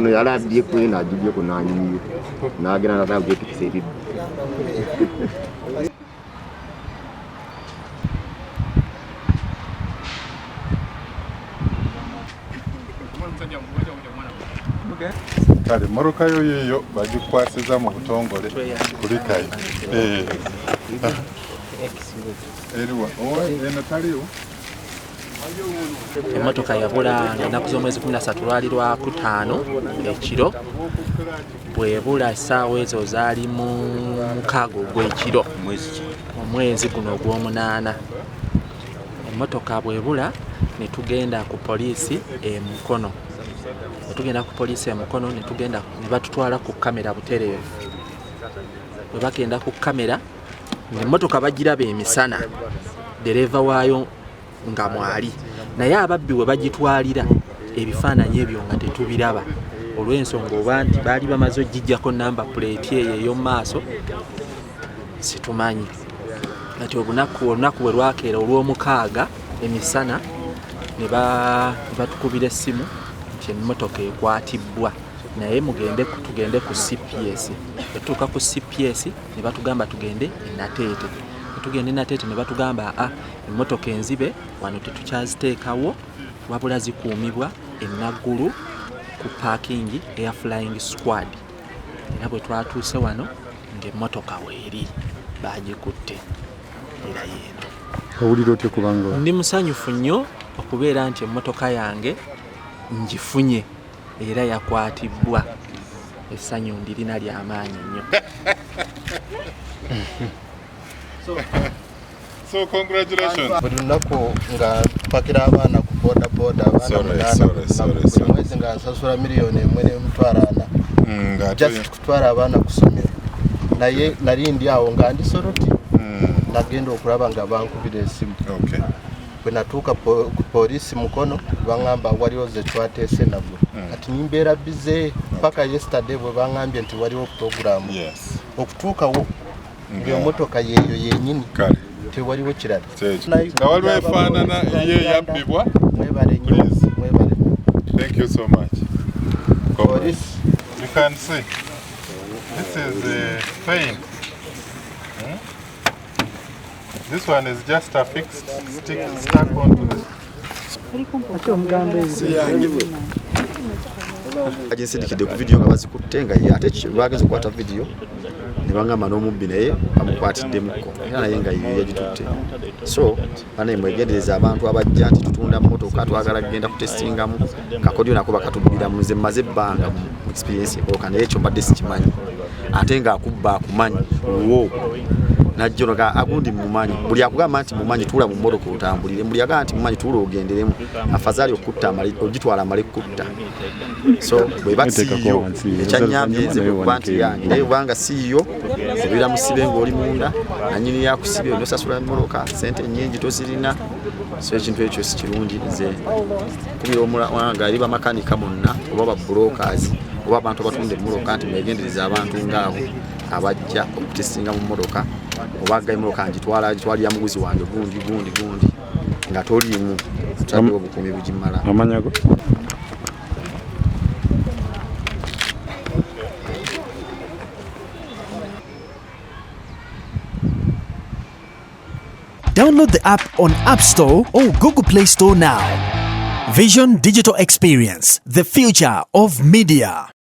Ono yali abbye kweno, agibyeko nanyiniyo nagenda nataka gyetikisa ebibbi. Kale mmotoka yo yiiyo bagikwasiza mu butongole, kulikayo. Eh. Eriwa? Oh, eno taliwo. Emmotoka yabula ng'ennaku z'omwezi 13, lwali lwakutaano ekiro. Bwebula essaawa ezo zaali mu 6 ogw'ekiro, omwezi guno ogw'omunaana. Emmotoka bwebula ne tugenda ku poliisi e Mukono. Ne tugenda ku poliisi e Mukono, ne tugenda ne batutwala ku kamera butereevu. Bwe bagenda ku kamera, ng'emmotoka bagiraba emisana, dereeva waayo nga mwali, naye ababbi we bagitwalira ebifaananyi ebyo nga tetubiraba, olw'ensonga oba nti baali bamaze ogijjako namba puleeti eyo ey'omu maaso, situmanyi. Kati olunaku bwe lwakeera olw'omukaaga emisana, ne batukubira essimu nti emmotoka ekwatibbwa, naye mugende, tugende ku CPS. Bwe ku CPS ne batugamba tugende e Nateete. Ne tugenda e Nateete ne batugamba, a emmotoka enzibe wano tetukyaziteekawo, wabula zikuumibwa e Naggulu ku parking eya Flying Squad. Era bwe twatuuse wano ng'emmotoka weeri, bagikutte era yeeno. Owulira otya kubanga? Ndi musanyufu nnyo okubeera nti emmotoka yange ngifunye era yakwatibbwa. Essanyu ndirina lyamaanyi nnyo. So congratulations. Buli lunaku nga mpakira abaana ku boda boda, abaana Sorry, munaana. sorry, Buli lunaku. Sorry, Buli sorry. mwezi nga nsasula 1,400,000 Nga ate- just kutwala abaana ku ssomero. Naye nali ndi awo nga ndi Soroti, nagenda okulaba nga bankubira esimu. Bwe natuuka ku poliisi Mukono, baŋŋamba waliwo ze twateese nagwe. Kati nimbeera busy paka yesterday bwe baŋŋambye nti waliwo puroguramu. Okutuukawo ng'emmotoka yeeyo yenyini, Kale. tewaliwo kirala. Kyekyo. Nga waliwo efaanana ye eyabbibwa. Mwebale nnyo. Please. Mwebale. Thank you so much. Police. You can see this is the paint. This one is just a fixed stick stuck onto the Aginsindikidde ku vidiyo nga bazikutte, nga ye ate bagenza okukwata vidiyo ne bangamba n'omubbi naye bamukwatiddemukko era naye nga ye yagitutte. So banaye, mwegendereza abantu abajja nti tutunda mmotoka, twagala kugenda kutestingamu. Kakodyo nako bakatubbiramu. Nze mmaze ebbanga mu experience ekoka, naye ekyo mbadde sikimanyi. Ate ng'akubba akumanyi wo najjo nga agundi mumanyi. Buli akugamba nti mumanyi, tuula mu mmotoka otambulire. Buli agamba nti mumanyi, tuula ogenderemu. Afazaali okutta amale ogitwala amale kutta. So bweba siyo, ekyanyambye nze bwekuba nti yange, naye obanga siyo, obeera musibe ng'oli munda, nanyini yakusibye, nosasula emmotoka sente nyingi tozirina. So ekintu ekyo si kirungi. Nze kubira omulanga eri bamakanika bonna oba ba brokers oba abantu abatunda emmotoka nti mwegendereza abantu ngaabo abajja okutestinga mu mmotoka, oba ga emmotoka ngitwala gitwalira muguzi wange gundi gundi gundi, nga toliimu, taddewo obukuumi bugimala. Amanya go? Download the app on App Store or Google Play Store now. Vision Digital Experience, the future of media.